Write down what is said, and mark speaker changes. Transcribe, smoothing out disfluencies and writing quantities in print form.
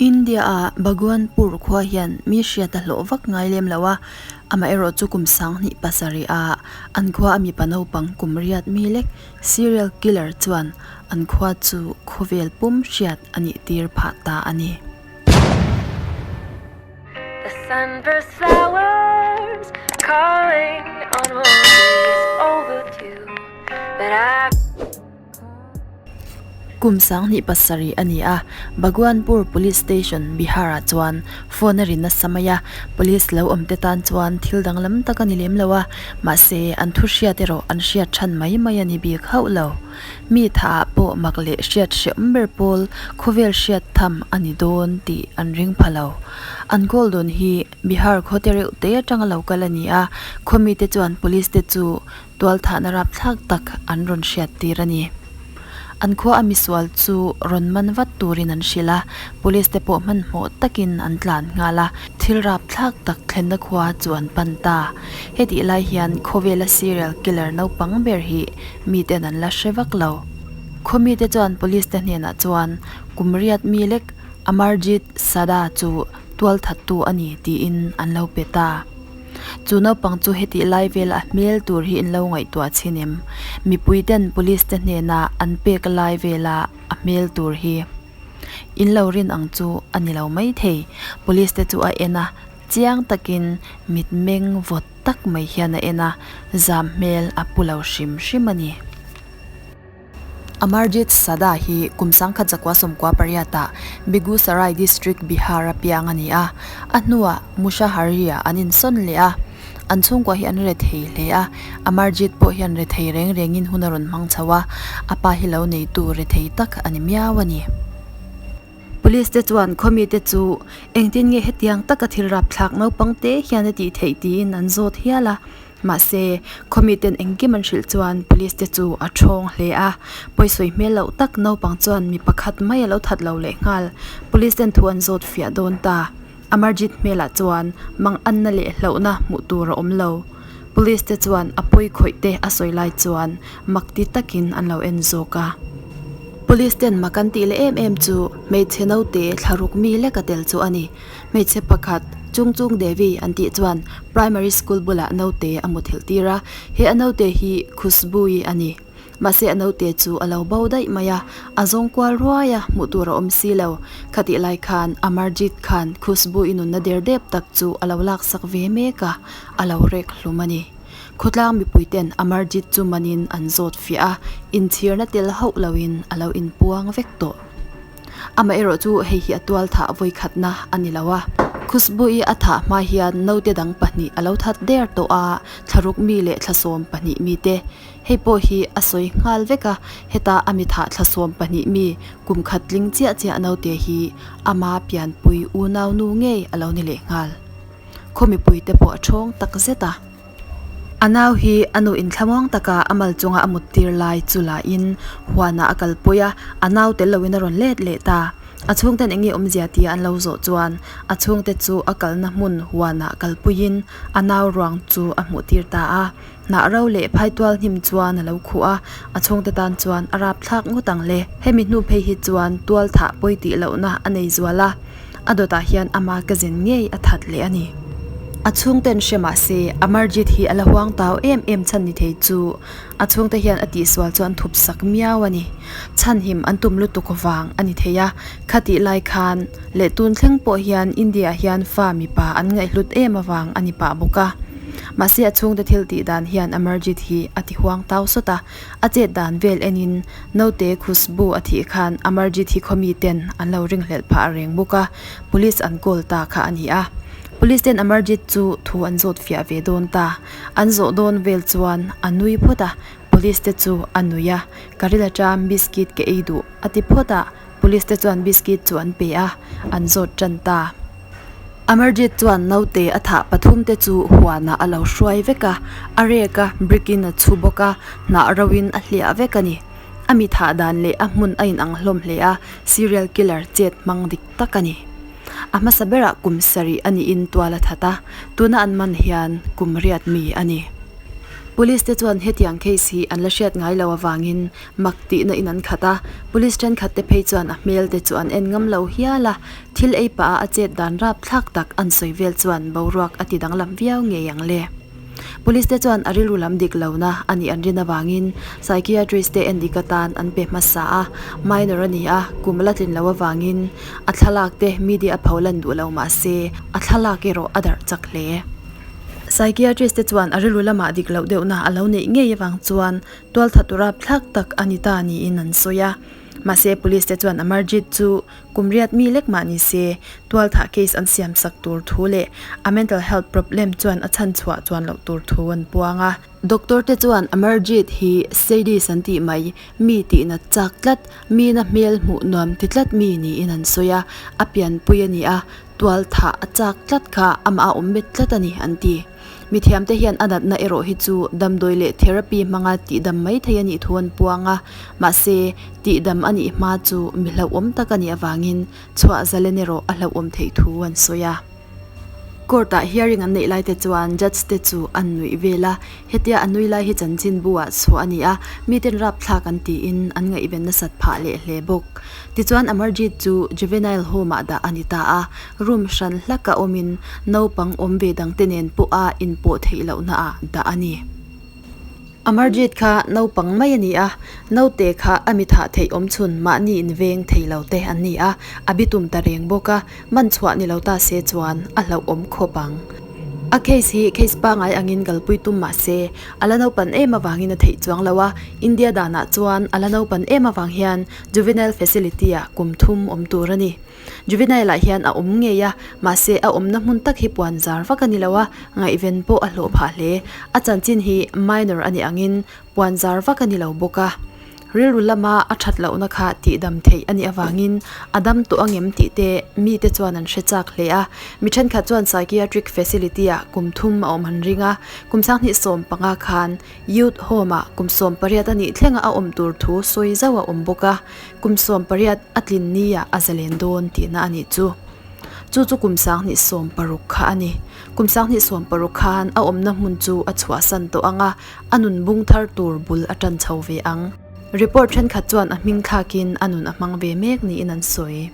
Speaker 1: India-a Bhagwanpur khua hian mi hriat a hlawh vak ngai lem lo a, amaherawhchu kum 2007 a an khua a mipa naupang kum riat mi lek serial killer chuan an khua chu khawvel pum hriat a nih tir phah ta a ni.
Speaker 2: The sunburst flowers calling on roses overdue But I
Speaker 1: Kum 27 a ni a, Bhagwanpur Police Station, Bihar-ah chuan phone a ri nasa mai a, Police lo awmte tan chuan thil danglam tak a ni lem lo a, mahse an thu hriat erawh an hriat than mai mai a ni bik hauh lo. Mi thaah pawh mak leh hriat hrehawm ber pawl khawvel hriat tham a ni dawn tih an ring pha lo. An goal dawn hi Bihar khaw te reuh te atanga lo kal a ni a, khawmite chuan Police te chu Tualthahna rapthlak tak an rawn hriat tir a ni. An khua a misual chu rawn man vat turin an hrilh a, police te pawh hmanhmawh takin an tlan nghal a, thil rapthlak tak thlenna khua chu an pan ta. Hetih lai hian khawvela serial killer naupang ber hi miten an la hre vak lo. Khaw mite chuan police te hnenah chuan kum riat mi lek Amarjit Sada chu tualthattu a ni tiin an lo pe ta. Chu naupang chu hetih lai vela a hmel tur hi in lo ngaihtuah chhin em? Mipui ten police te hnena an pek lai vela a hmel tur hi in lo rin ang chu a ni lo mai thei. Police te chu a en a, chiang takin mitmeng vawt tak mai hian a en a, zam hmel a pu lo hrim hrim a ni. Amarjit Sada hi kum 1998 ah Begusarai district Bihar a piang a ni a, a hnuah Mushahari-ah an insawn leh a. An chhungkua hi an re thei hle a, Amarjit pawh hian re thei reng rengin hun a rawn hmang chho a, a pa hi lo neitu re thei tak a ni miau a ni. Police te chuan khawmite chu engtin nge hetiang taka thil rapthlak naupang te hian a tih theih tiin an zawt hial a. Mahse, khawmiten engkim an hrilh chuan police te chu a thawng hle a, pawisawi hmel loh tak naupang chuan mi pakhat mai a lo that lo leh nghal. Police ten thu an zawt fiah dawn ta. Amarjit hmelah chuan mang anna leh hlauhna hmuh tur a awm lo. Police te chuan a pawi khawih te a sawi lai chuan mak ti takin an lo en zawk a. Police ten mak an tih leh em em chu hmeichhe naute thlaruk mi lek a tel chu a ni. Hmeichhe pakhat, Chung Chung Devi an tih chuan Primary School bulah naute a muthilh tir a, he a naute hi Khushbu-i a ni. Mahse a naute chu a lo bo daih mai a, a zawng kual ruai a, hmuh tur a awm si lo. Khatih lai khan Amarjit khan Khushbu-i nunna der dep tak chu a lo laksak ve mek a, a lo rek hlum a ni. Khawtlang mipuiten Amarjit chu manin an zawt fiah a, inchhirna tel hauh loin a lo inpuang vek tawh. Amaherawh chu hei hi a tual thah vawikhatna a ni lo a. Khushbu-i a thah hma hian naute dang pahnih a lo that der tawh a, thlaruk mi leh thla 12 mi te. Hei pawh hi a sawi nghal vek a, heta a mi thah thla 12 mi kum khat tling chiah chiah naute hi ama pianpui unau nu ngei a lo ni leh nghal. Khaw mipuite pawh a thawng tak zet a. A nau hi a nu inthlamuang taka a mal chunga a mut tir lai chu lahin huanah a kalpui a, a nau tel loin a rawn let leh ta. A chhungten eng nge awmzia tia an lo zawh chuan a chhungte chu a kalna hmun huanah kalpuiin a nau ruang chu a hmuh tir ta a. Hnah ro leh phaitual hnim chuan a lo khuh a, a chhungte tan chuan a rapthlak ngawt ang le. Hemi hnu phei hi chuan tual thah pawi tih lohna a nei zual a. A dawtah hian ama ka zin ngei a that leh a ni. A chhungten hre mah se, Amarjit hi a la huang tau em em chhan ni thei chu a chhungte hian a tihsual chu an thup sak miau a ni. Chhanhim an tum lutuk vang a ni thei a, khatih lai khan leh tun thleng pawh hian India hian fa mipa an ngaihhlut em avang a ni pah bawk a. Mahse a chhungte thil tih dan hian Amarjit hi a ti huang tau sawt a, A chet dan vel enin naute Khushbu a thih khan Amarjit hi khawmi ten an lo ringhlelh phah reng bawk a, police an call ta kha a ni a. Police ten Amarjit chu thu an zawt fiah ve dawn ta. An zawh dawn vel chuan a nui phawt a, police te chu a nui a, Ka ril aṭam biscuit ka ei duh a ti phawt a, Police te chuan biscuit chu an pe a, an zawt tan ta. Amarjit chuan naute a thah pathum te chu huanah a lo hruai vek a, a rek a, brick in a chhu bawk a, hnah ro in a hliah vek a ni. A mi thah dan leh a hmun a inang hlawm hle a, serial killer chet hmang dik tak a ni. A hmasa berah kum sarih a niin tual a that a, tuna an man hian kum riat mi a ni. Police te chuan hetiang case hi an la hriat ngai lo avangin mak tihna in an khat a, police thenkhat te phei chuan a hmel te chu an en ngam lo hial a, thil ei pah a a chet dan rapthlak tak an sawi vel chuan boruak a ti danglam viau ngei ang le. Police te chuan a rilru lam dik lohna a nih an rin avangin psychiatrist te endik atan an pe hmasa a, minor a ni a, kum a la tlin loh avangin a thlalak te media a pho lan duh lo mah se a thlalak erawh a darh chak hle. Psychiatrist te chuan a rilru lamah dik loh deuhna a lo neih ngei avang chuan tualtha tura thlak tak a ni ta niin an sawi a. Mahse police te chuan Amarjit chu kum riat mi lek mah ni se tualthah case an siam sak tur thu leh a mental health problem chuan a chhan chhuah chuan loh tur thu an puang a. Doctor te chuan Amarjit hi sadist an tih mai, mi tihnat chak tlat, mina hmel hmuh nuam ti tlat mi niin an sawi a, a pianpui a ni a, Tual thah a chak tlat kha amah a awm bet tlat a ni, an ti. Mithiamte hian a natna erawh hi chu damdawi leh therapy hmanga tihdam mai thei a nih thu an puang a, mahse, tihdam a nih hma chu mi hlauhawm tak a nih avangin chhuah zalen erawh a hlauhawm theih thu an sawi a. Court-ah hearing an neih laite chuan judge te chu an nuih vel a, hetia a nui lai hi chanchinbu ah chhuah a ni a, miten rapthlak an tiin an ngaihven nasat phah leh hle bawk. Tichuan Amarjeet chu Juvenile Home ah dah a ni ta a, room hran hlaka awmin naupang awm ve dangte nen pawha inpawh theih lohna ah dah a ni. Amarjeet kha naupang mai a ni a, naute kha a mi thah theih awm chhun mahni inveng thei lo te an ni a, a bitum ta reng bawk a, man chhuah ni lo ta se chuan a hlauhawm khawp ang. A case hi case pangai angin kalpui tum mah se, a la naupan em avangin a theih chuang lo a, India danah chuan a la naupan em avang hian Juvenile facility ah kum thum awm tur a ni. Juvenile ah hian a awm ngei a, mahse a awmna hmun tak hi puan zar vak a ni lo a, ngaihven pawh a hlawh phah hle. A chanchin hi minor a nih angin puan zar vak a ni lo bawk a. Rilru lama a that lohna kha tihdam theih a nih avangin a dam tawh angem tih te mite chuan an hre chak hle a. Mi thenkhat chuan psychiatric facility ah kum thum a awm an ring a, kum sanghnih 15 khan Youth Home ah kum 18 a nih thlenga a awm tur thu sawi zauh a awm bawk a, kum 18 a tlin ni ah a zalen dawn tihna a nih chu. Chu chu kum 2016 kha a ni. Kum 2016 khan a awmna hmun chu a chhuahsan tawh ang a, a nun bung thar tur bul a tan chho ve ang. Report thenkhat chuan a hming thlakin a nun a hmang ve mek niin an sawi.